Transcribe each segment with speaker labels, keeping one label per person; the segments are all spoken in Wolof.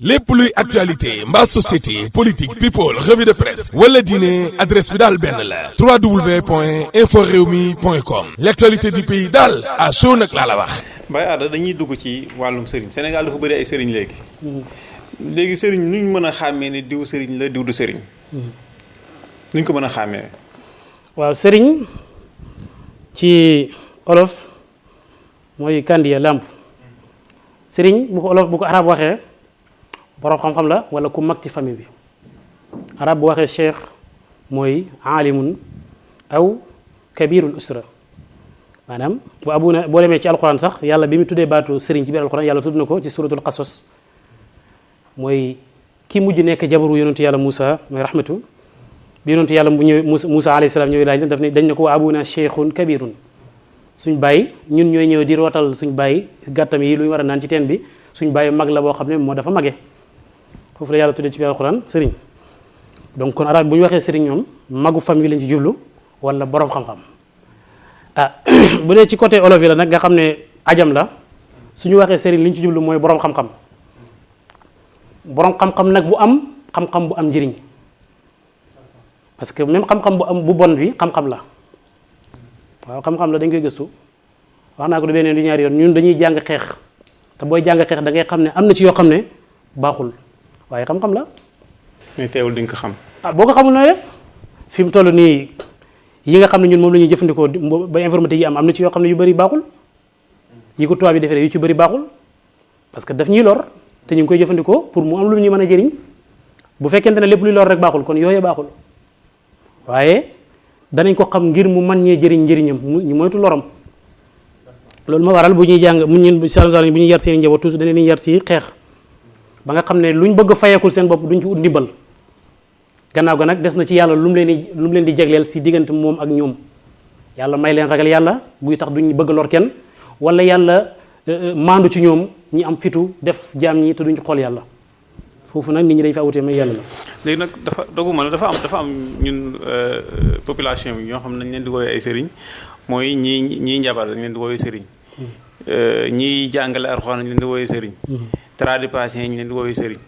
Speaker 1: lépp luy actualité mbaa société politique people revue de presse wala diine adresse bi daal benn la www.inforewmi.com l'actualité du pays daal à chaud nag laa la wax.
Speaker 2: Baye Ada dañuy dugg ci wàllum sëriñ Sénégal dafa bëri ay sëriñ léegi sëriñ nuñ mën a xàmmee ne diw sëriñ la diw du sëriñ nuñ ko mën a xàmmee.
Speaker 3: waaw sëriñ ci olof mooy kandiya làmp sëriñ bu ko olof bu ko arab waxee borom xam-xam la wala ku mag ci famille bi arab bu waxee cheikh mooy aalimun aw kabirul usra maanaam bu abuna boo demee ci alquran sax yàlla bi mu tuddee baatu sëriñ ci biir alquran yàlla tudd na ko ci suratul qasas mooy ki mujj nekk jabaru yonentu yàlla Moussa mooy rahmatu bi yonentu yàlla bu ñëwee Moussa alayhi salaam ñëwee laaj daf ne dañ ne ko wa abuna cheikhun kabirun suñ bàyyi ñun ñooy ñëw di rootal suñ bàyyi gàttam yi lu ñu war a naan ci teen bi suñ bàyyi mag la boo xam ne moo dafa magee foofu la yàlla tuddee ci biir alquran sëriñ donc kon arab bu ñu waxee sëriñ ñoom magu famille lañ ci jublu wala borom xam-xam bu dee ci côté olof yi la nag nga xam ne ajam la suñu waxee sëriñ li ñu ci jublu mooy borom xam-xam borom xam-xam nag bu am xam-xam bu am njëriñ parce que même xam-xam bu am bu bon bi xam-xam la waaw xam-xam la dañ koy gëstu wax naa ko du beneen du ñaari yoon ñun dañuy jàng xeex te booy jàng xeex da ngay xam ne am na ci yoo xam ne baaxul waaye xam-xam la.
Speaker 2: mais teewul di nga ko xam.
Speaker 3: boo ko xamul nooy def fi mu toll nii yi nga xam ne ñun moom la ñuy jëfandikoo ba informatique yi am na ci yoo xam ne yu bëri baaxul yi ko tubaab yi defee yu ci bëri baaxul parce que daf ñuy lor te ñu ngi koy jëfandikoo pour mu am lu ñuy mën a jëriñ bu fekkente ne lépp luy lor rek baaxul kon yooyee baaxul waaye danañ ko xam ngir mu mën ñee jëriñ njëriñam ñu moytu loram loolu ma waral bu ñuy jàng mu ñun bu ñuy yar seen njaboot toujours dañ leen yar ci xeex ba nga xam ne luñ bëgg a fayeekul seen bopp duñ ci ut ndimbal gannaaw ga nag des na ci yàlla lu mu leen di jagleel si diggante moom ak ñoom yàlla may leen ragal yàlla buy tax duñ bëgg lor kenn wala yàlla maandu ci ñoom ñi am fitu def jaam ñi te duñ xool yàlla foofu nag nit ñi dañ fa wutee may yàlla la.
Speaker 2: léegi nag dafa am ñun population bi ñoo xam ne dañ leen di woowee ay sëriñ mooy ñii njabar dañ leen di woowee sëriñ ñiy jàngale Alxuraan dañ leen di woowee sëriñ tradipatien ñu leen di woowee sëriñ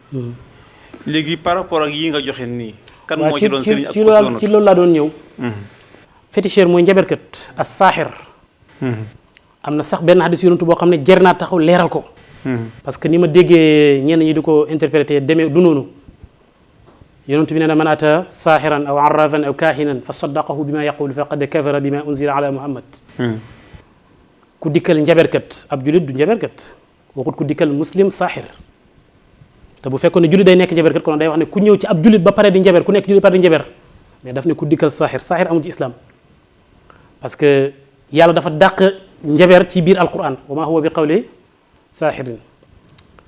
Speaker 2: léegi par rapport ak yii nga joxe nii kan moo ci doon sëriñ ak ci
Speaker 3: loolu laa doon ñëw féticheur mooy njaberkat as saaxir am na sax benn hadis yonentu boo xam ne jar naa taxaw leeral ko parce que ni ma déggee ñenn ñi di ko interpréter demee du noonu yonentu bi nee na man ata saaxiran aw arrafan aw kaahinan fa saddaqahu bima yaqulu faqad kafara bima unzila ala muhammad ku dikkal njaberkat ab julit du njaberkat waxut ku dikkal muslim saaxir te bu fekkoon ne jullit day nekk njaberkat kon day wax ne ku ñëw ci ab jullit ba pare di njaber ku nekk jullit ba pare di njaber mais daf ne ku dikkal saaxir amul ci islam parce que yàlla dafa dàq njaber ci biir alquran wa ma huwa bi qawli saaxirin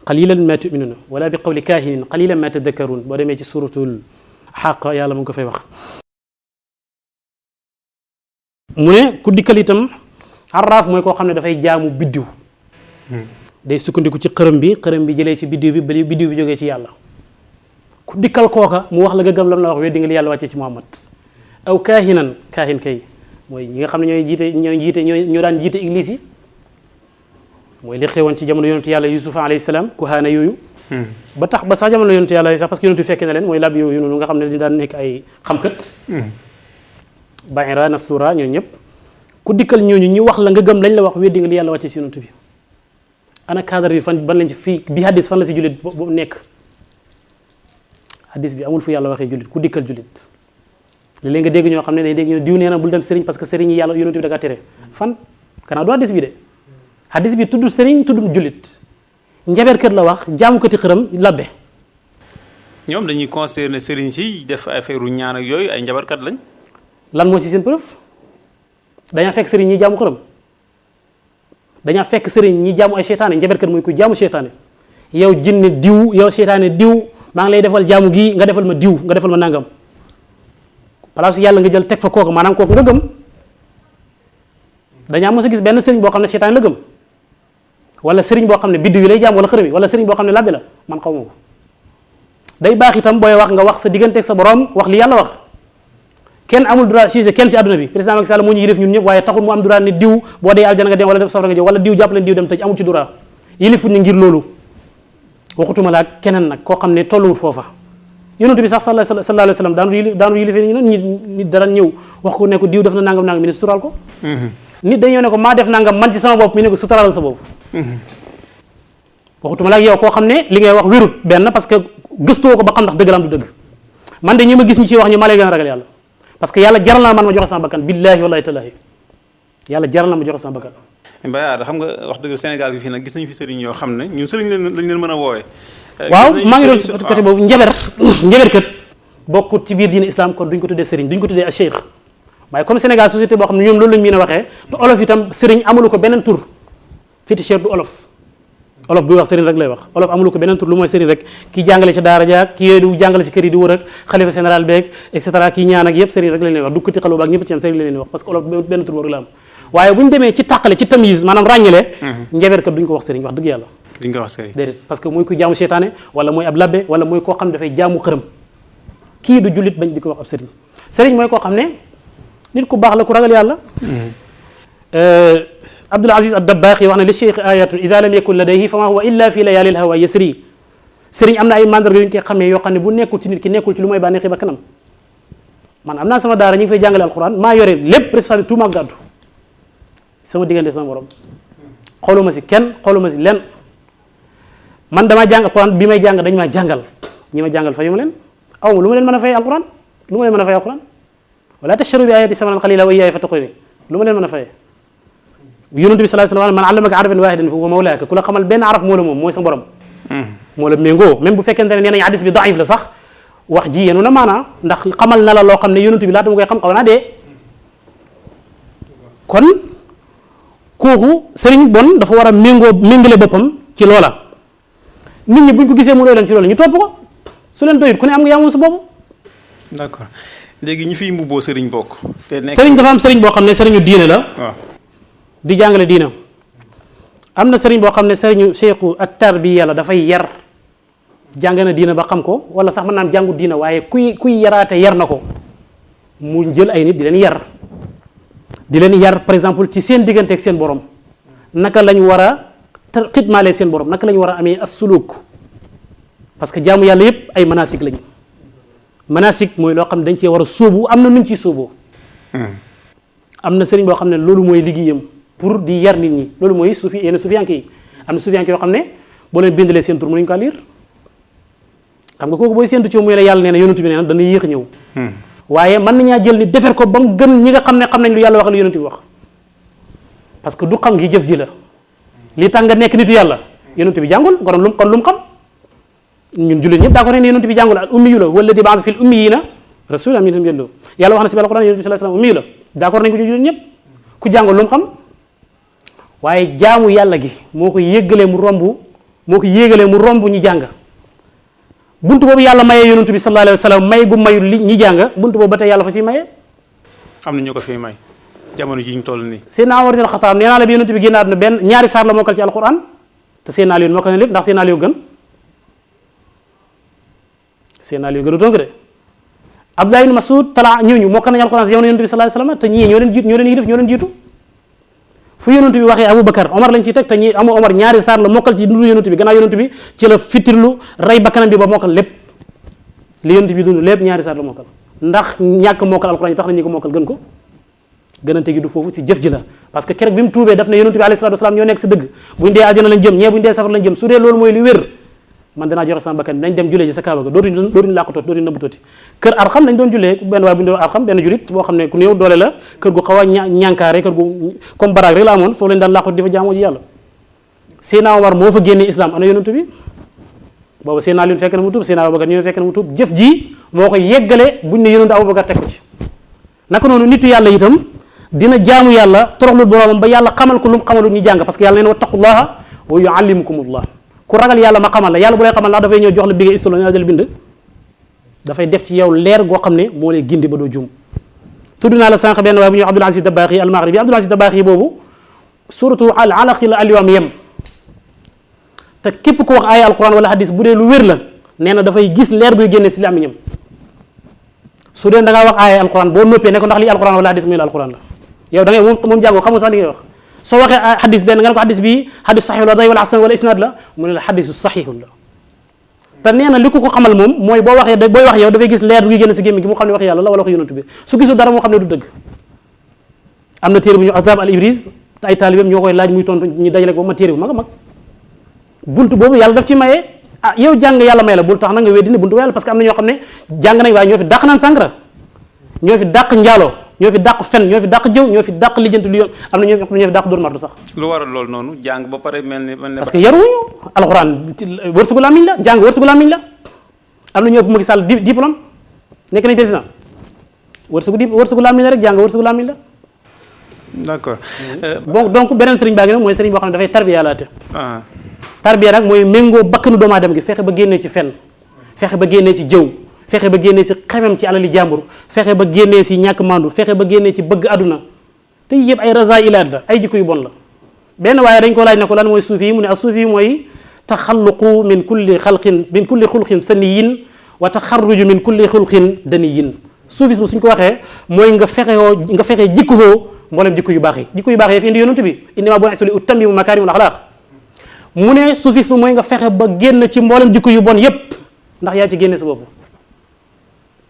Speaker 3: qalilan ma tuminuna wala bi qawli kaahinin qalilan ma tadakkarun boo demee ci suratul xaq yàlla mu ngi ko fay wax mu ne ku dikkal itam arraaf mooy koo xam ne dafay jaamu biddiw day sukkandiku ci xërëm bi jëlee ci biddiw bi biddiw bi jógee ci yàlla ku dikkal kooka mu wax la nga gëm lam la wax weddi nga li yàlla wàccee ci Muhammad aw kaahin kay mooy ñi nga xam ne ñoo daan jiite église yi mooy li xewoon ci jamono yonentu yàlla Yusufa alayhi salaam kuhaana yooyu ba tax ba sax jamono yonentu yàlla sax parce que yonentu fekkee na leen mooy lab yooyu noonu nga xam ne dañu daan nekk ay xamkat Bahira Nastura ñooñu ñëpp ku dikkal ñooñu ñi wax la nga gëm lañ la wax weddi nga li yàlla wàccee ci yonentu bi ana cadre bi fan ban lañ ci fii bi hadis fan la si jullit boobu nekk hadis bi amul fu yàlla waxee jullit ku dikkal jullit léeg-léeg nga dégg ñoo xam ne day dégg ñu diw nee na bul dem sëriñ parce que sëriñ yi yàlla yonent bi da kaa tere fan kanaa du hadis bi de hadis bi tudd sëriñ tudd jullit njaberkat la wax jaamukati xëram labbe
Speaker 2: ñoom dañuy considérer ne sëriñ si def affaire u ñaan ak yooyu ay njabarkat lañ
Speaker 3: lan moo ci seen preuve dañaa fekk sëriñ ñi jaamu xëram dañaa fekk sëriñ ñi jaamu ay seytaane njaberkat mooy ku jaamu seytaane yow jinne diw yow seytaane diw maa ngi lay defal jaamu gii nga defal ma diw nga defal ma nangam place yàlla nga jël teg fa kooku maanaam kooku nga gëm dañaa mos a gis benn sëriñ boo xam ne seytaane la gëm wala sëriñ boo xam ne biddiw yi lay jaam wala xërëm yi wala sëriñ boo xam ne labbi la man xaw ma ko day baax itam booy wax nga wax sa digganteeg sa borom wax li yàlla wax kenn amul droit jugé kenn si àdduna bi président Macky Sall moo ñu yilif ñun ñëpp waaye taxul mu am droit ne diw boo dee aljana nga dem wala def safara nga jëm wala diw jàpp leen diw dem tëj amul ci droit yilifut ni ngir loolu waxutuma la ak keneen nag koo xam ne tolluwut foofa yonent bi sax sallallahu alayhi wa sallam daanu yilife nit dara ñëw wax ko ne ko diw def na nangam mi ne suturaal ko nit dañoo ne ko maa def nangam man ci sama bopp mi ne ko suturaalal sa bopp waxutuma la ak yow koo xam ne li ngay wax wérut benn parce que gëstoo ko ba xam ndax dëgg la am du dëgg man de ñi ma gis ñu ci wax ñu maa lay gën a ragal yàlla parce que yàlla jaral na man ma joxe sama bakkan billaahi wallaahi tallaahi yàlla jaral na ma joxe sama bakkan
Speaker 2: Mbaye xam nga wax dëgg Sénégal gi fii nag gis nañu fi sëriñ yoo xam ne ñun sëriñ lañ leen mën a woowee
Speaker 3: waaw maa ngi doon ci côté boobu njaber kat bokkut ci biir diine islam kon duñ ko tuddee sëriñ duñ ko tuddee a cheikh waaye comme Sénégal société boo xam ne ñoom loolu lañ mën a waxee te olof itam sëriñ amulu ko beneen tur féticheur du olof buy wax sëriñ rek lay wax olof amulu ko beneen tur lu mooy sëriñ rek kii jàngale ci daara jaak kii yooyu du jàngale ci kër yi di wër ak xalifa général beeg et cetera kii ñaan ak yëpp sëriñ rek lañ leen wax du kati xalu baak ñëpp ci am sëriñ lañ leen wax parce que olof benn tur boobu la am waaye bu ñu demee ci tàqale ci tamise maanaam ràññale njabeerkat duñ ko wax sëriñ wax dëgg yàlla
Speaker 2: duñ ko wax sëriñ
Speaker 3: déedéet parce que mooy kuy jaamu seytaane wala mooy ab labbe wala mooy koo xam ne dafay jaamu xërëm kii du jullit bañ di ko wax ab sëriñ sëriñ mooy koo xam ne nit ku baax la ku ragal yàlla Abdul Aziz ad-Dabbaaxi wax ne li cheikh ayatun ida lam yakun ladayhi fa ma huwa illa fi layali l-hawa yasri sëriñ am na ay mandarga yu ñu koy xamee yoo xam ne bu nekkul ci nit ki nekkul ci lu mooy bànneexi ba kanam man am naa sama daara ñu ngi fay jàngale alquran maa yore lépp responsabilité tout ma gàddu sama diggante sama borom xooluma si kenn xooluma si lenn man damaa jàng alquran bi may jàng dañ maa jàngal ñi ma jàngal fayu ma leen aw ma lu ma leen mën a fay alquran lu ma leen mën a fay alquran wala tashtaru bi ayati samanan qalila wa iyaya fattaquni lu ma leen mën a fay yonent bi sallallahu alayhi wa sallam man allamaka arafan wahidan fa huwa mawlaaka ku la xamal benn araf moo la moom mooy sa borom moo la méngoo même bu fekkente ne nee nañ hadis bi daif la sax wax ji yenu na maanaa ndax xamal na la loo xam ne yonent bi laata mu koy xam xaw naa dee kon kooku sëriñ bon dafa war a méngale boppam ci loola nit ñi buñ ko gisee mu doy leen ci loola ñu topp ko su leen doyut ku ne am nga yaa moom sa bopp
Speaker 2: d'accord léegi ñi fiy mbubboo sëriñ bokk
Speaker 3: sëriñ dafa am sëriñ boo xam ne sëriñu diine la
Speaker 2: waaw
Speaker 3: di jàngale diina am na sëriñ boo xam ne sëriñu cheikhu ak tarbiya la dafay yar jàng na diina ba xam ko wala sax mën naa am jàngu diina waaye kuy yaraate yar na ko mu jël ay nit di leen yar par exemple ci seen diggante ak seen borom naka lañ war a xidmaale seen borom naka lañ war a amee as suluk parce que jaamu yàlla yépp ay manasik lañ manasik mooy loo xam ne dañ cee war a sóobu am na nuñ ciy sóoboo am na sëriñ boo xam ne loolu mooy liggéeyam pour di yar nit ñi loolu mooy yenn sufiyanke yi am na sufiyanke yoo xam ne boo leen bindalee seen tur mënuñu ko lire xam nga kooku booy séentu ci muy la yàlla nee na yonent bi nee na dana yéex a ñëw waaye mën nañaa jël ni defer ko ba mu gën ñi nga xam ne xam nañ lu yàlla wax lu yonent bi wax parce que du xam gi jëf ji la li tax nga nekk nitu yàlla yonent bi jàngul kon lu mu xam ñun jullit ñëpp d'accord ne yonent bi jàngul al ummi yu la wala di ba'atha fil ummiyina rasulan minhum yatlu yàlla wax na si alquran yonent bi sallallahu alayhi wasallam ummi yu la d'accord nañ ko ñu jullit ñëpp ku jàngul lu mu xam waaye jaamu yàlla gi moo ko yéegalee mu romb ñi jàng buntu boobu yàlla mayee yonent bi sallallahu alayhi wasallam may gu mayul li ñi jàng buntu boobu ba tey yàlla fa si mayee
Speaker 2: am na ñu ko fi may jamono ji ñu toll nii
Speaker 3: Seydina Umar ibn Xattaab nee naa la bi yonent bi génn àdduna benn ñaari saar la mokkal ci alquran te Seydina Aliyu mokkal na lépp ndax Seydina Aliyu gën Seydina Aliyu gënu tonk de Abdullah ibn Mas'ud talaa ñooñu mokkal nañu alquran si jamono yonent bi sallallahu alayhi wasallam te ñii ñoo leen jiitu fu yonent bi waxee Aboubacar Omar lañ ciy teg te ñi amu Omar ñaari saar la mokkal ci dundu yonent bi gannaaw yonent bi ci la fitirlu rey bakkanam bi ba mokkal lépp li yonent bi dund lépp ñaari saar la mokkal ndax ñàkk mokkal alquran yi tax na ñi ko mokkal gën ko gënante gi du foofu ci jëf ji la parce que keroog bi mu tuubee daf ne yonent bi alayhi salaatu wasalaam ñoo nekk si dëgg buñ dee àjjana lañ jëm ñee buñ dee safar lañ jëm su dee loolu mooy li wér man danaa joxe sama bakkan bi nañ dem jullee ci sa kaaba ga dootuñu làqatooti dootuñu nëbbatooti kër Arxam lañ doon jullee benn waaye bu ñu doon Arxam benn julit boo xam ne ku néew doole la kër gu xaw a ñànkaare kër gu comme baraag rek la amoon foofu lañ daan làqatooti di fa jaamoo ji yàlla Seydina Omar moo fa génnee islam ana yonent bi boobu Seydina Ali fekk na mu tuub Seydina Abubakar ñëw fekk na mu tuub jëf ji moo ko yeggale buñ ne yonent Abubakar teg ko ci naka noonu nitu yàlla itam dina jaamu yàlla toroxlu boroomam ba yàlla xamal ko lu mu xamalul ñu jàng parce que yàlla nee na wattaqullaha wa yuallimukumullah ku ragal yàlla ma xamal la yàlla bu lay xamal la dafay ñëw jox la bigee istolo ñoo jël bind dafay def ci yow leer goo xam ne moo lay gindi ba doo juum tudd naa la sànq benn waaye bu ñuy wax Abdul Aziz Dabaaxi al-Maghribi Abdul Aziz Dabaaxi boobu suratu al alaqi la al-yawm yem te képp ko wax aaya alquran wala hadis bu dee lu wér la nee na dafay gis leer guy génne si làmmiñam su dee da ngaa wax aaya alquran boo noppee ne ko ndax lii alquran wala hadis muy la alquran la yow da ngay moom jàngoo xamul sax li ngay wax soo waxee hadis benn nga ne ko hadis bi hadis saxiix la day wala hasan wala isnaad la mu ne la hadisu saxiixun la te nee na li ko xamal moom mooy boo waxee booy wax yow dafay gis leer gi génn si gémmiñ gi mu xam ne wax yàlla la wala wax yonent bi su gisul dara moo xam ne du dëgg. am na téere bu ñu Azab al Ibris te ay taalibeem ñoo koy laaj muy tontu ñu dajale ko ba ma téere bu mag a mag buntu boobu yàlla daf ci maye yow jàng yàlla may la bul tax na nga weddi ne buntu yàlla parce que am na ñoo xam ne jàng nañ waaye ñoo fi dàq naan sàngara ñoo fi dàq njaaloo ñoo fi dàq fen ñoo fi dàq jëw ñoo fi dàq lijjanti lu yoon am na ñoo fi dàq dóor martu sax.
Speaker 2: lu waral loolu noonu jàng ba pare mel ni.
Speaker 3: parce que yaruñu alxuraan wërsëgu làmmiñ la jàng wërsëgu làmmiñ la am na ñoo ëpp Macky Sall diplôme nekk nañ président wërsëgu làmmiñ la rek jàng wërsëgu làmmiñ la.
Speaker 2: d'accord.
Speaker 3: bon donc beneen sëriñ baa ngi nag mooy sëriñ boo xam ne dafay tarbiya laate. tarbiya nag mooy méngoo bakkanu doomu aadama gi fexe ba génnee ci fen fexe ba génnee ci jëw fexe ba génnee ci xemem ci alali jàmbur fexe ba génnee ci ñàkk mandu fexe ba génnee ci bëgg aduna te yëpp ay razailaat la ay jikko yu bon la benn waaye dañ ko laaj ne ko lan mooy suufi yi mu ne as suufi yi mooy taxalluqu min kulli xulqin saniyin wa taxarruju min kulli xulqin daniyin soufisme suñ ko waxee mooy nga fexe jikkoo mboolem jikko yu baax yi fi indi yonent bi innamaa bu'ithtu li utammima makaarimul axlaaq mu ne soufisme mooy nga fexe ba génn ci mboolem jikko yu bon yépp ndax yaa ci génne sa bopp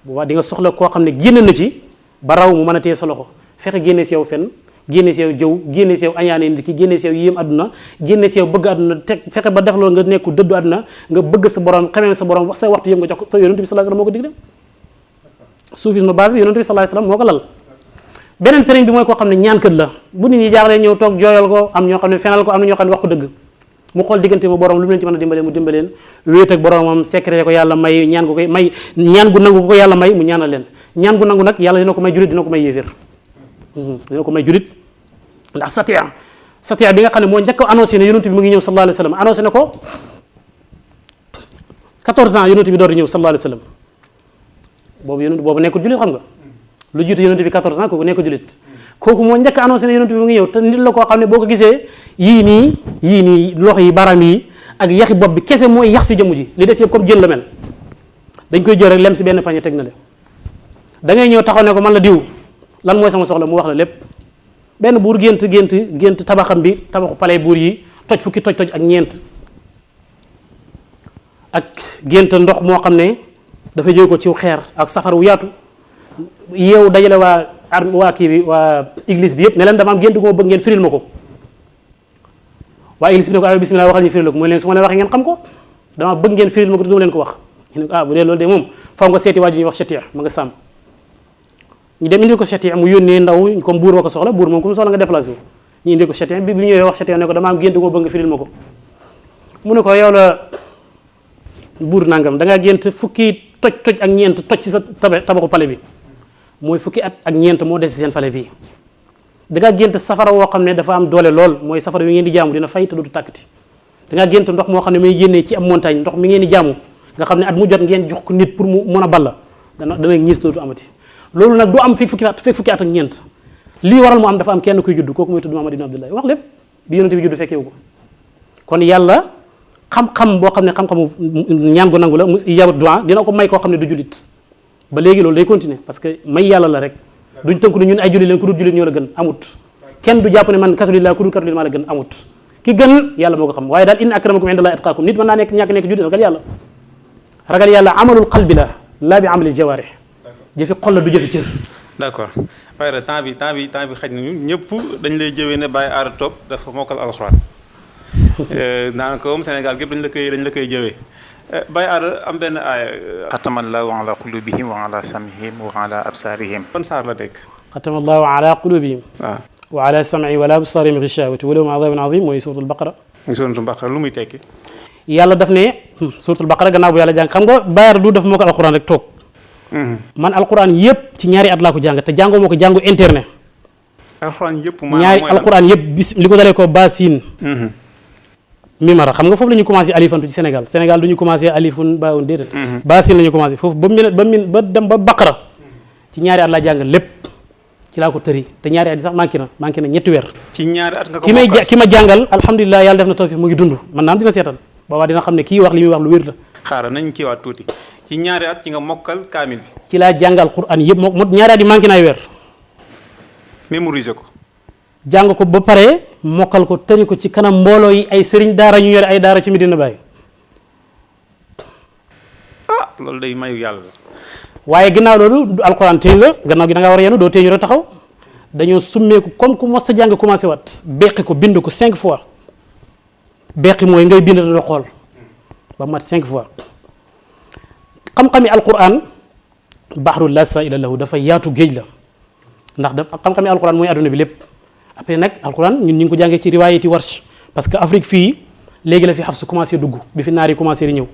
Speaker 3: bu baax di nga soxla koo xam ne génn na ci ba raw mu mën a téye sa loxo fexe génne si yow fen génne si yow jëw génne si yow añaane nit ki génne si yow yéem àdduna génne si yow bëgg àdduna teg fexe ba def loolu nga nekku dëddu àdduna nga bëgg sa borom xamee sa borom wax sa waxtu yëpp nga jox ko te yonent bi sallallahu alayhi wasallam moo ko digle soufisme base bi yonent bi sallallahu alayhi wasallam moo ko lal beneen sëriñ bi mooy koo xam ne ñaankat la bu nit ñi jaaxlee ñëw toog jooyal ko am ñoo xam ne fenal ko am na ñoo xam ne wax ko dëgg mu xool diggante mu borom lu mu leen ci mën a dimbalee mu dimbaleen wéet ak boromam secret ko yàlla may ñaan gu nangu ko yàlla may mu ñaanal leen ñaan gu nangu nag yàlla dina ko may julit dina ko may yéeféer dina ko may julit ndax satia bi nga xam ne moo njëkk a annoncé ne yonent bi mu ngi ñëw sallallahu alayhi wa sallam annoncé ne ko 14 ans yonent bi door di ñëw sallallahu alayhi wa sallam boobu nekkul julit xam nga lu jiitu yonent bi 14 ans kooku nekkul julit kooku moo njëkk annoncé ne yonent bi mu ngi ñëw te nit la koo xam ne boo ko gisee yii nii loxo yi baram yi ak yaxi bopp bi kese mooy yax si jëmm ji li des yëpp comme jën la mel dañ koy jël rek lem si benn pañe teg na le da ngay ñëw taxaw ne ko man la diw lan mooy sama soxla mu wax la lépp benn buur gént tabaxam bi tabaxu palais buur yi toj fukki toj ak ñeent ak gént ndox moo xam ne dafa jóge ko ci xeer ak safar wu yaatu yeew dajale waa kii bi waa église bi yëpp ne leen dama am gént gu ma bëgg ngeen firil ma ko waa église bi ne ko bismillah waxal ñu firil ko mooy leen su ma leen waxee ngeen xam ko dama bëgg ngeen firil ma ko te duma leen ko wax ñu ne ko bu dee loolu de moom faw nga seeti waa ji ñuy wax Chatia ma nga sàmm ñu dem indi ko Chatia mu yónnee ndaw comme buur ma ko soxla buur moom comme soxla nga déplacé wu ñu indi ko Chatia bi ñëwee wax Chatia ne ko dama am gént gu ma bëgg nga firil ma ko mu ne ko yow la buur nangam da ngaa gént fukki toj ak ñeent toj ci sa tabaxu palais bi mooy fukki at ak ñeent moo des ci seen palais bii dangaa gént safara woo xam ne dafa am doole lool mooy safara wi ngeen di jaamu dina fay te dootu tàkkati dangaa gént ndox moo xam ne may génnee ci am montagne ndox mi ngeen di jaamu nga xam ne at mu jot ngeen jox ko nit pour mu mën a balla dana ñiis dootu amati loolu nag du am fekk fukki at ak ñeent lii waral mu am dafa am kenn kuy judd kooku mooy tudd Muhammad ibn Abdullah wax lépp bi yonent bi judd fekkewu ko kon yàlla xam-xam boo xam ne xam-xamu ñaan gu nangu la mu ijabat du'a dina ko may koo xam ne du jullit ba léegi loolu day continuer parce que may yàlla la rek duñ tënku ne ñun ay jullit leen ku dul jullit ñoo la gën amut kenn du jàpp ne man catholique laa ku dul catholique maa la gën amut ki gën yàlla moo ko xam waaye daal inna akramakum indallahi atqakum nit mën naa nekk jullit ragal yàlla amalul qalbi la laa bi amalil jawaarih jëfi xol la du jëfi cër.
Speaker 2: d'accord waaye temps bi xaj nañu ñëpp dañ lay jëwee ne Baye Ada Top dafa mokkal alxuraan daanaka moom Sénégal gépp dañ la koy jëwee Baye Ada am benn aaya xatamallahu ala qulubihim wa ala sam'ihim wa ala absarihim ban saar la dekk
Speaker 3: xatamallahu ala qulubihim wa ala sam'ihim wa ala absarihim ghishawatu wa lahum adhabun azim mooy suratul baqara
Speaker 2: lu muy tekki
Speaker 3: yàlla daf ne suratul baqara gannaaw bu yàlla jàng xam nga Baye Ada du def moo ko alxuraan rek toog man alxuraan yëpp ci ñaari at laa ko jàng te jàngoo moo ko jàngu internet
Speaker 2: alxuraan yëpp
Speaker 3: ñaari alxuraan yëpp bis li ko dalee ko basin mimara xam nga foofu la ñu commencé alifantu ci Sénégal du ñu commencé alifun baawun déedéet basin la ñu commencé foofu ba dem ba baqara ci ñaari at laa jàng lépp ci laa ko tëri te ñaari at yi sax manqué na ñetti weer
Speaker 2: ci ñaari at nga ko
Speaker 3: ki ma jàngal alhamdulilah yàlla def na tawfiq mu ngi dund man naam dina seetaan boobaa dina xam ne kii wax li muy wax lu wér la
Speaker 2: xaaral nañ kiiwaat tuuti ci ñaari at ci nga mokkal kaamil bi
Speaker 3: ci laa jàngal Qur'an yëpp moo ñaari at yi manqué na ay weer
Speaker 2: mémoriser ko
Speaker 3: jàng ko ba pare mokkal ko tëri ko ci kanam mbooloo yi ay sëriñ daara ñu yore ay daara ci Medina Baye
Speaker 2: loolu day mayu yàlla la.
Speaker 3: waaye ginnaaw loolu du alxuraan téeñ la gannaaw gi da ngaa war a yenu doo téeñu rek taxaw dañoo summeeku comme ku mosta jàng commencé wat beqi ko bind ko 5 fois beqi mooy ngay bind da xool ba mat 5 fois xam-xami alxuraan baxru la saa'ila lahu dafa yaatu géej la ndax dafa xam-xami alxuraan mooy adduna bi lépp après nag alxuraan ñun ñu ngi ko jàngee ci riwaayati warsh parce que Afrique fii léegi la fi Hafs commencé dugg bi fi naar yi commencé di ñëw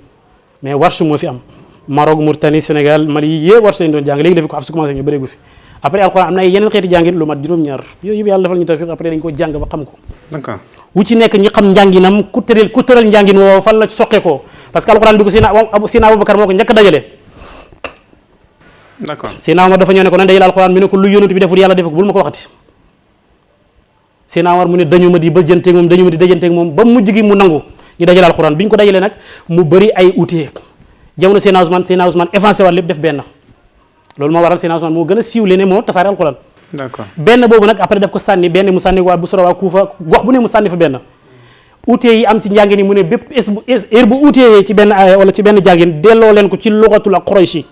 Speaker 3: mais warsh moo fi am Maroc Mauritanie Sénégal Mali yi yëpp warsh lañu doon jàng léegi la fi ko Hafs commencé ñu bëreegu fi après alxuraan am na ay yeneen xeeti jàngin lu mat juróom-ñaar yooyu yëpp yàlla defal ñu tawfiq après dañ ko jàng ba xam ko
Speaker 2: d'accord
Speaker 3: wu ci nekk ñi xam njànginam ku tëral njàngin woo fan la soqe ko parce que alxuraan bi ko Seydina Aboubacar moo ko njëkk a dajale
Speaker 2: d'accord
Speaker 3: Seydina Omar dafa ñëw ne ko nañ dajale alxuraan mi ne ko lu yonent bi deful yàlla def ko bul ma ko waxati Seydina Omar mu ne dañu ma di bëjanteeg moom dañu ma di dajanteeg moom ba mujj gi mu nangu ñu dajale alxuraan bi ñu ko dajalee nag mu bëri ay outils jamono Seydina Ousmane avancé waat lépp def benn loolu moo waral Seydina Ousmane moo gën a siiwle ne moo tasaare alxuraan
Speaker 2: d'accord
Speaker 3: benn boobu nag après daf ko sànni benn mu sànni waa bu soro waa Kuufa gox bu ne mu sànni fa benn outils yi am ci njàngin yi mu ne bépp heure bu outils ci benn aaya wala ci benn jàngin delloo leen ko ci lugatul Qurayshi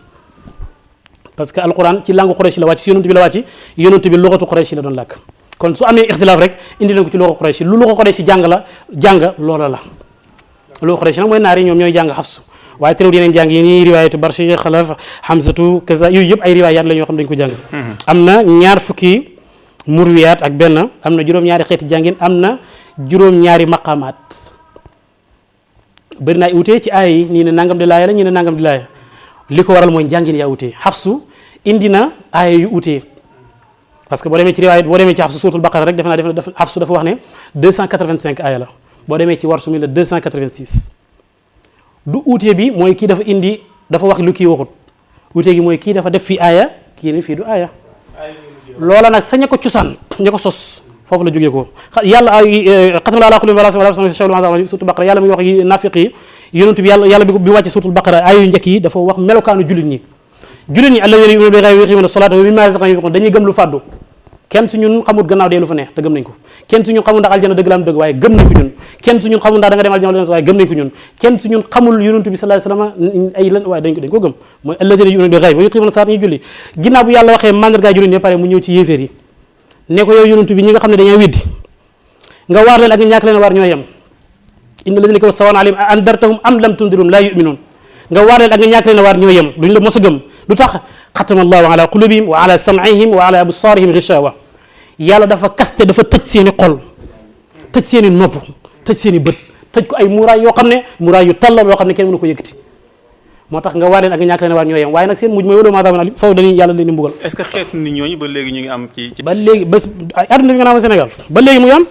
Speaker 3: parce que alquran ci langue Qurayshi la wàcc si yonent bi la wàcc yonent bi lugatu Qurayshi la doon làkk kon su amee ixtilaaf rek indi leen ko ci luga Qurayshi lu luga Qurayshi jàng loola la luga Qurayshi nag mooy naar yi ñoom ñooy jàng Hafs waaye terewul yeneen jàng yi nii riwaayatu Barshi Xalaf Hamzatu kaza yooyu yëpp ay riwaayaat la ñoo xam dañ ko jàng am na ñaar fukki murwiyaat ak benn am na juróom-ñaari xeeti jàngin am na juróom-ñaari maqaamaat bëri na ay utee ci aay yi nii ne nangam di laaya la ñii ne nangam di laaya li ko waral mooy njàngin yaa utee Hafsu indi na aaya yu utee parce que boo demee ci riwaayat boo demee ci Hafsu suuratul Baqara rek Hafsu dafa wax ne 285 aaya la boo demee ci Warsu mi la 286 du utee bi mooy kii dafa indi dafa wax lu kii waxut utee gi mooy kii dafa def fii aaya kii ne fii du aaya loola nag sa ña ko cosaan ña ko sos foofu la jógee ko yàlla xatama ala qulubihim wa ala sam'ihim ghishawatun surtout Baqara yàlla mi ngi wax nafiq yi yonent bi yàlla bi wàcce surtout Baqara ay yu njëkk yi dafa wax melokaanu jullit ñi alladhina yu'minuna bil ghaybi wa yuqimuna as-salata wa mimma razaqnahum yunfiqun dañuy gëm lu fàddu kenn su ñun xamul gannaaw dee lu fa ne te gëm nañ ko kenn su ñun xamul ndax aljana dëgg la am dëgg waaye gëm nañ ko ñun kenn su ñun xamul ndax da nga dem aljana waaye gëm nañ ko ñun kenn su ñun xamul yonent bi sallallahu alayhi wasallam ay lan waaye dañ ko gëm mooy alladhina yu'minuna bil ghaybi wa yuqimuna as-salata ñu julli ginnaaw bu yàlla waxee mandarga jullit ñi pare mu ñëw ci yéeféer yi ne ko yow yonent bi ñi nga xam ne dañoo weddi nga waar leen ak nga ñàkk leen waar ñoo yem inna alladhina kafaru sawa'un alayhim a andartahum am lam tundirhum la yu'minun nga waar leen ak nga ñàkk leen waar ñoo yem duñ la mos a gëm lu tax xatama allahu ala qulubihim wa ala sam'ihim wa ala absarihim ghishawa yàlla dafa kaste dafa tëj seeni xol tëj seeni nopp tëj seeni bët tëj ko ay muraay yoo xam ne muraay yu tallal yoo xam ne kenn mënu ko yëkkati moo tax nga waar leen ak nga ñàkk leen waar ñoo yem waaye nag seen mujj mooy wala maadaama alim foofu dañuy yàlla leen mbugal
Speaker 2: est-ce que xeetu nit ñooñu ba léegi ñu ngi am ci
Speaker 3: ba léegi bés àdduna bi nga naan Sénégal ba léegi mu ngi am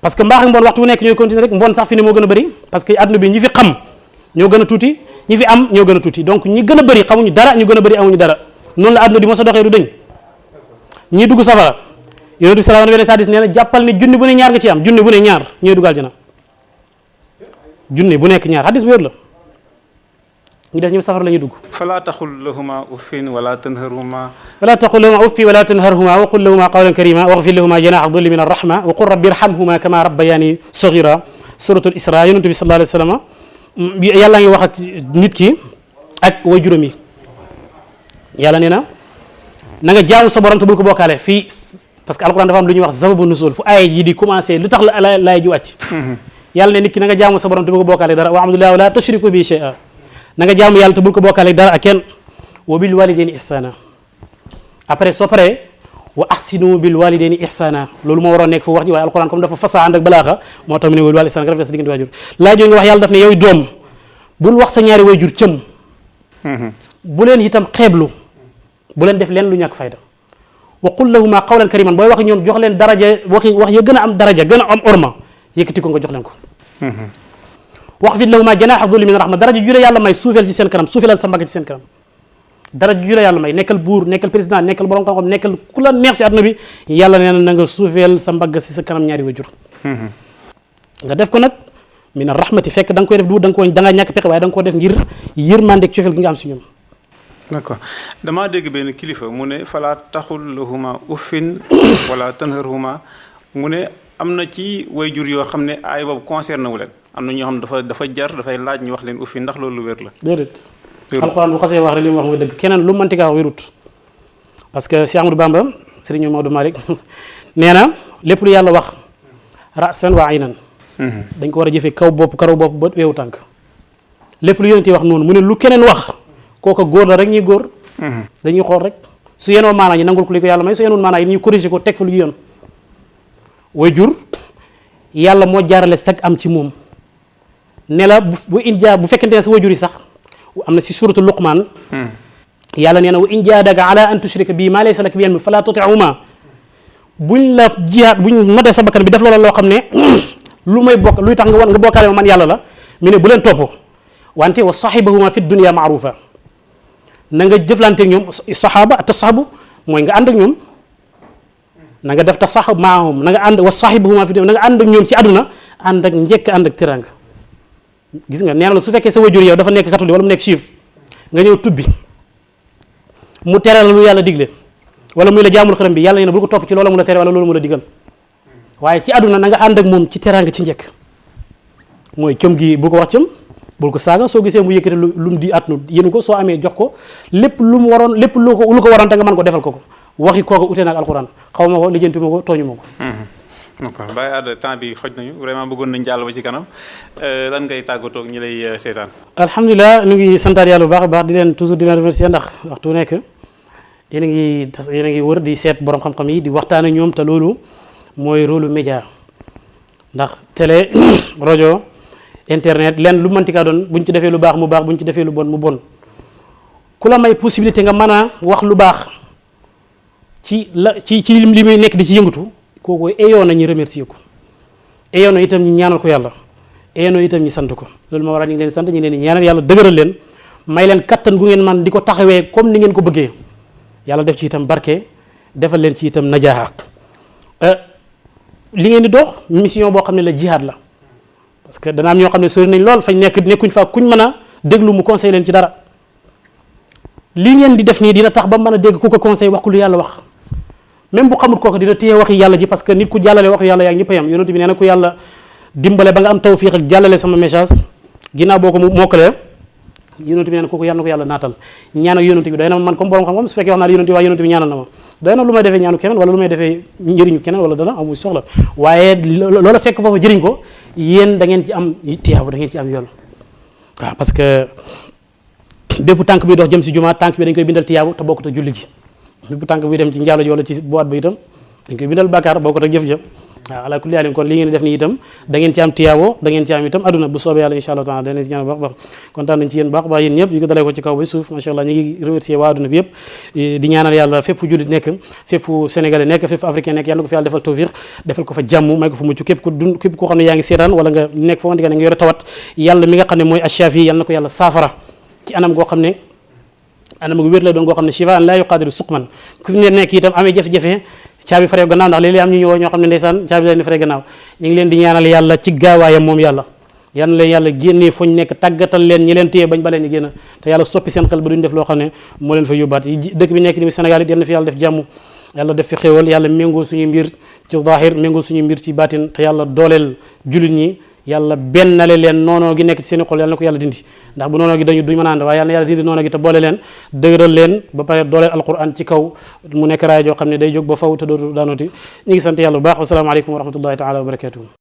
Speaker 3: parce que mbaax ak mbon waxtu bu nekk ñooy continuer rek mbon sax fi ne moo gën a bëri parce que àdduna bi ñi fi xam ñoo gën a tuuti ñi fi am ñoo gën a tuuti donc ñi gën a bëri xamuñu dara ñu gën a bëri amuñu dara noonu la àdduna di mos a doxee du dëñ ñi dugg safara yonent bi sallallahu alayhi wa sallam nee na jàppal ne junni bu ne ñaar nga ci am junni bu ne ñaar ñooy dugal jana junni bu nekk ñaar hadis bu wér la ñu des ñëpp safara la ñuy dugg
Speaker 2: fala taxul lahuma uffin wala tanharhuma
Speaker 3: wala taqul lahuma uffi wala tanharhuma wa qul lahuma qawlan karima waghfir lahuma janaha dhulli min ar-rahma wa qul rabbi irhamhuma kama rabbayani saghira suratul isra yonent bi sallallahu alayhi wa sallam yàlla ngi wax ak nit ki ak way juróom yi yàlla nee na nga jaamu sa borom te bul ko bokkaale fii parce que alquran dafa am lu ñuy wax sababu nusul fu aaya ji di commencé lu tax la laay ji wàcc yàlla ne nit ki na nga jaamu sa borom te bul ko bokkaale dara wa abdullahi wala tushriku bi shay'a na nga jaamu yàlla te bul ko bokkaale dara ak kenn wa bil walidayni ihsana après soo paree wa ahsinu bil walidayni ihsana loolu moo waroon nekk foofu wax ji waaye alquran comme dafa fasaa ànd ak balaaxa moo tax mu ne wal walidayni ihsana nga rafet sa diggante waajur laaj nga wax yàlla daf ne yow doom bul wax sa ñaari waajur cëm bu leen itam xeeblu bu leen def leen lu ñàkk fayda wa qul lahuma qawlan kariman booy wax ñoom jox leen daraja wax ya gën a am daraja gën a am orma yëkkati ko nga jox leen ko waxfid lahuma janaha dhulli min rahma daraja ju la yàlla may suufeel ci seen kanam suufeelal sa mbagg ci seen kanam daraja ju la yàlla may nekkal buur nekkal président nekkal borom xam-xam nekkal ku la neex si àdduna bi yàlla nee na nga suufeel sa mbagg si sa kanam ñaari wajur nga def ko nag min rahmati fekk da nga koy def du da nga ñàkk pexe waaye da nga ko def ngir yërmande ak cofeel gi nga am si ñoom
Speaker 2: d'accord damaa dégg benn kilifa mu ne fala taxul lahuma uffin wala tanharhuma mu ne am na ci wayjur yoo xam ne ay boobu concerné wu leen am na ñoo xam dafay jar dafay laaj ñu wax leen uffin ndax loolu lu wér la
Speaker 3: déedéet alxuraan bu xasee wax rek li mu wax mooy dëgg keneen lu mënti kaa wérut parce que Cheikh Amadou Bamba Serigne Maodo Malick nee na lépp lu yàlla wax rasan wa aynan dañ ko war a jëfee kaw bopp karaw bopp ba weewu tànk lépp lu yonent yi wax noonu mu ne lu keneen wax kooka góor la rek ñuy góor dañuy xool rek su yenoo maanaa ñi nangul ko li ko yàlla may su yenoon maanaa yi ñu corrigé ko teg fa lu yoon way jur yàlla moo jaarale sag am ci moom ne la bu in jaa bu fekkente ne sa wajur yi sax am na si suratu Luqmaan yàlla nee na wa in jaadaka ala an tushrika bii maa laysa laka bihi ilm fala tuti'huma buñ la jihaat buñ matee sa bakkan bi def loola loo xam ne lu may bokk luy tax nga bokkaale ma man yàlla la mu ne bu leen topp wante wa sahibahuma fi dunya maarufa na nga jëflanteeg ñoom saxaaba tasahabu mooy nga ànd ak ñoom na nga def tasahab maahum na nga ànd wa sahibahuma fi dunya na nga ànd ak ñoom si àdduna ànd ak njëkk ànd ak teraanga gis nga nee na la su fekkee sa wajur yow dafa nekk catholique wala mu nekk juif nga ñëw tubbi mu tere la lu yàlla digle wala muy la jaamul xërëm bi yàlla nee na bul ko topp ci loola mu la tere wala loolu mu la digal waaye ci àdduna na nga ànd ak moom ci teraanga ci njëkk mooy cëm gi bul ko wax cëm bul ko saaga soo gisee mu yëkkati lu mu di atnu yéenu ko soo amee jox ko lépp lu mu waroon lépp lu ko waroon te nga mën ko defal ko waxi kooku utee naag alxuraan xaw ma ko lijjanti ma ko tooñu ma ko
Speaker 2: d'accord Baye Ada temps bi xoj nañu vraiment bëggoon nañ jàll ba ci kanam lan ngay tàggatoo ak ñi lay seetaan.
Speaker 3: alhamdulilah ñu ngi santaat yàlla bu baax a baax di leen toujours di leen remercier ndax waxtu nekk yéen a ngi wër di seet borom xam-xam yi di waxtaan ak ñoom te loolu mooy rôle média ndax télé rajo internet leen lu mënti kaa doon buñ ci defee lu baax mu baax buñ ci defee lu bon mu bon ku la may possibilité nga mën a wax lu baax ci li muy nekk di ci yëngatu. kooku eyoon na ñu remercier ko eyoon na itam ñu ñaanal ko yàlla eyoon na itam ñu sant ko loolu moo waral ñu ngi leen sant ñu ngi leen di ñaanal yàlla dëgëral leen may leen kattan gu ngeen man di ko taxawee comme ni ngeen ko bëggee yàlla def ci itam barke defal leen ci itam najaax li ngeen di dox mission boo xam ne la jihaad la parce que dana am ñoo xam ne sori nañ lool fañ nekkuñ fa kuñ mën a déglu mu conseil leen ci dara li ngeen di def nii dina tax ba mën a dégg ku ko conseil wax ku lu yàlla wax même bu xamul kooku dina téye waxi yàlla ji parce que nit ku jàllale waxu yàlla yaa ngi ñëpp a yam yonent bi nee na ku yàlla dimbale ba nga am tawfiq ak jàllale sama message ginnaaw boo ko mokkalee yonent bi nee na kooku yàlla na ko yàlla naatal ñaan ak yonent bi doy na man comme borom xam-xam su fekkee wax naa yonent bi waaye yonent bi ñaanal na ma doy na lu may defee ñaanu keneen wala lu may defee njëriñu keneen wala dana amul soxla waaye loola fekk foofu jëriñ ko yéen da ngeen ci am tiyaabu da ngeen ci am yool waaw parce que bépp tànk bi dox jëm si jumaa tànk bi dañ koy bindal tiyaabu te bokkut ak julli gi bu tànk bi dem ci njaalo ji wala ci boîte ba itam dañ koy bindal bàkkaar boo ko teg jëf-jëf waaw ala kulli haalin kon li ngeen di def nii itam da ngeen ci am tiyaabo da ngeen ci am itam aduna bu soobee yàlla insha Allah taala danañ si ñaan baax baax kontaan nañ ci yéen baax yéen ñëpp ñu ko dalee ko ci kaw ba suuf macha Allah ñu ngi remercier waa aduna bi yëpp di ñaanal yàlla fépp fu jullit nekk fépp fu sénégalais nekk fépp fu africain nekk yàlla na ko fi yàlla defal tawfiq defal ko fa jàmm may ko fa mucc képp koo xam ne yaa ngi seetaan wala nga nekk foo nga yore tawat yàlla mi nga xam ne mooy ash-shafi yàlla na ko yàlla saafara ci anam goo xam ne anam gu wér lay doon goo xam ne shifa an la yuqadiru suqman ku fi ne nekk itam amee jafe-jafe caabi faree gannaaw ndax léeg-léeg am ñu ñëw ñoo xam ne ndeysaan caabi leen di faree gannaaw ñu ngi leen di ñaanal yàlla ci gaawaayam moom yàlla yal na leen yàlla génnee fuñ nekk tàggatal leen ñi leen téye bañ baleen ñu génn te yàlla soppi seen xel ba duñ def loo xam ne moo leen fa yóbbaat dëkk bi nekk ni Sénégal it yal na fi yàlla def jàmm yàlla def fi xéewal yàlla méngoo suñu mbir ci zaahir méngoo suñu mbir ci baatin te yàlla dooleel jullit ñi yàlla bennale leen noonoo gi nekk ci seen i xol yàlla na ko yàlla dindi ndax bu noonoo gi duñ mën a ànd waaye yàlla na yàlla dindi noonoo gi te boole leen dëgëral leen ba pare dooleel alquran ci kaw mu nekk raay joo xam ne day jóg ba faw te dootu daanooti ñu ngi sant yàlla bu baax wasalaamaaleykum wa rahmatullahi taala wa barakatuh